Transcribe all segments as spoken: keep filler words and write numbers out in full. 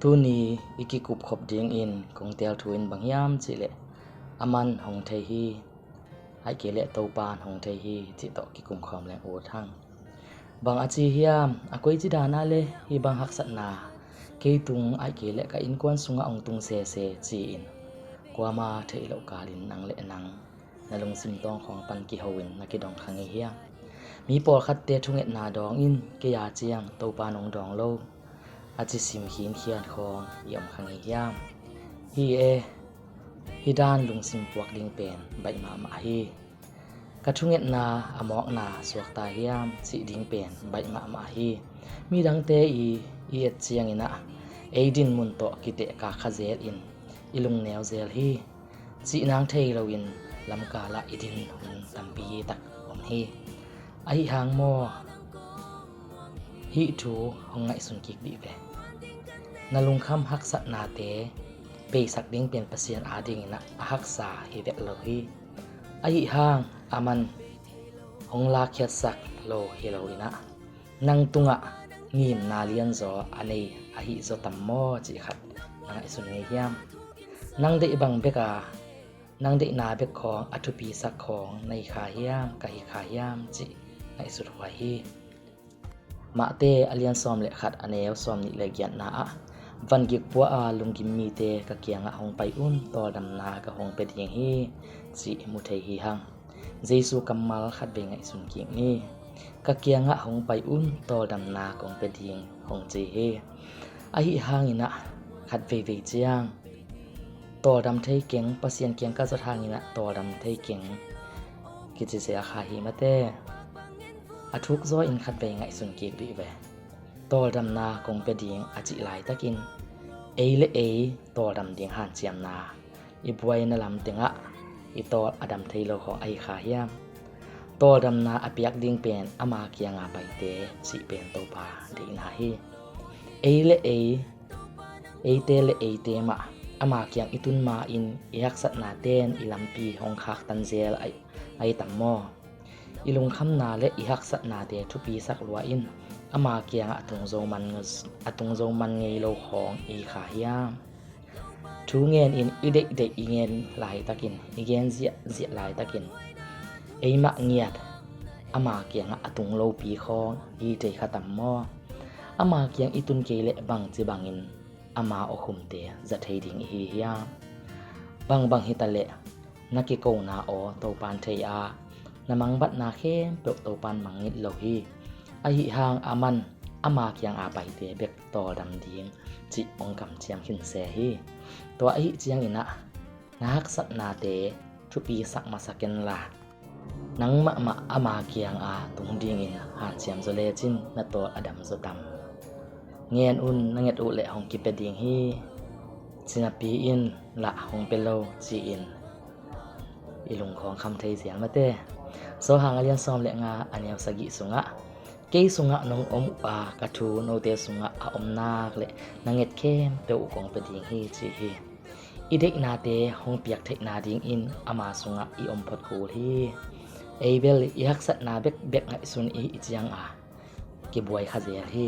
Tuni i kikupkhop dingin kong teel thu in bang hiam cihleh, aman hong thei hi, ahih kei leh Topan hong thei hi cih tawh kikumkhawm leng ut hang. Bang a ci hiam, a koici dan ah le hih bang haksatna kei tung ahih kei leh ka innkuan sungah hong tung sese ci-in kuama theih loh kalin nang le nang na lungsim tawng khawng pan kiho in na kidong kha ngei hiam? Mi pawlkhatte thungetna dawng in kei a ciang Topan hong dawng lo a ci sim khinkhian khawng i om kha ngei hiam? Hi e, hih dan lungsim puak ding pen baih mahmah hi. Ka thungetna a mawkna suakta hiam cih ding pen baih mahmah hi. Midangte i, i et ciangin ah ei dinmun tawh kitehkak kha zel in i lungneu zel hi. Cih nang thei loin lamkal ah i din hun tampi tak om hi. Ahi hang maw, hih thu hong ngaihsun kik dih ve. Na lungkham haksatnate peisak ding pen Pasian adingin ah a haksa hi vet lo hi. Ahi hang aman hong lakkhiatsak lo hi loin ah nang tungah ngimna lianzaw a nei ahi zaw tam maw cih khat na ngaihsun ngei hiam? Nang deih bang bek a, nang deihna bek khawng a thupisak khawng na hi kha hiam, ka hi kha hiam cih ngaihsut huai hi. Matthai a lian sawm le khat a neu sawm nih le giatna ah van gikpua a lunggim mite ka kiangah hong pai un, tawldamna ka hong pia ding hi cih mu thei hi hang. Jesu kammal khatvei ngaihsun kik ni. Ka kiangah hong pai un, tawldamna kong pia ding hong ci hi. Ahi hangin ah khatveivei ciang tawldam thei keng, Pasian kiang ka zot hangin ah tawldam thei keng kici zel kha hi mate. A thuk zaw in khatvei ngaihsun kik dih ve. Tawldamna kong pia ding a cih laitakin ei le ei tawldam ding hanciamna i buaina lam tengah i tawl a dam thei lo khawng ahi kha hiam? Tawldamna a piak ding pen ama kianga paite cih pen Topa deihna hi. Ei le ei, eite le eite mah ama kiang i tun ma-in i haksatnaten i lampi hong khaktan zel ahi, ahi tam maw? I lungkhamna le i haksatnate thupisak lua in ama kiangah a tung zo man, a tung zo man ngei lo khawng i kha hiam? Thu ngen in i deihdeih i ngen laitakin, i gen ziahziah laitakin eimah ngiat ama kiangah a tung lopi khawng i thei kha tam maw? Ama kiang i tun kei leh bangci bangin ama awkhumte za thei ding i hi hiam? Bangbang hitaleh na kikona aw Topan thei a, na mangbatna khempeuh Topan mangngilh lo hi. Ahi hang aman ama kianga paite bek tawldam ding cih hong kamciam khin se hi. Tua ahi ciangin ah na haksatnate thupisak masa kenla, nang mahmah ama kianga tung dingin hanciam zaw lecin na tawl a dam zaw tam? Ngen un, na nget uh leh hong kipia ding hi, ci napi in lah hong pia lo ci-in i lungkhawng kham thei zial mate. Sawlhang a lian sawm le nga a neu sagih sungah, kei sungah nong om uh a, ka thu note sungah a om nak leh na nget khempeuh uh kong pia ding hi ci hi. I deihnate hong piak theihna dingin ama sungah i om phot kul hi. Ei bel i haksatna bekbek ngaihsun i hih cianga kibuai kha zel hi.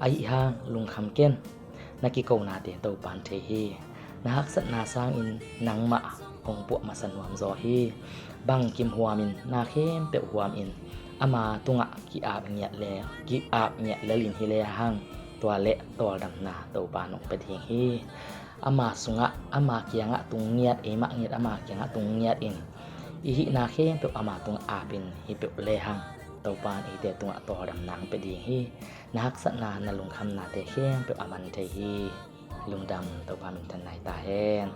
Ahi hang lungkham ken, na kikonate Topan thei hi. Na haksatna sangin nangmah hong puah masa nuam zaw hi. Bang kim huamin, na khempeuh huamin ama tungah ki-ap ngiat le, ki-ap ngiat lelin hi le hang, tua leh tawldamna Topan hong pia ding hi. Ama sungah, ama kiangah tung ngiat, eimah ngiat ama kiangah tung ngiat in i hihna khempeuh ama tungah apin hi peuh le hang, Topan eite tungah tawldamna hong pia ding hi. Na haksatna, na lungkhamnate khempeuh a man thei hi. Lungdam, Topa minthan nai ta hen.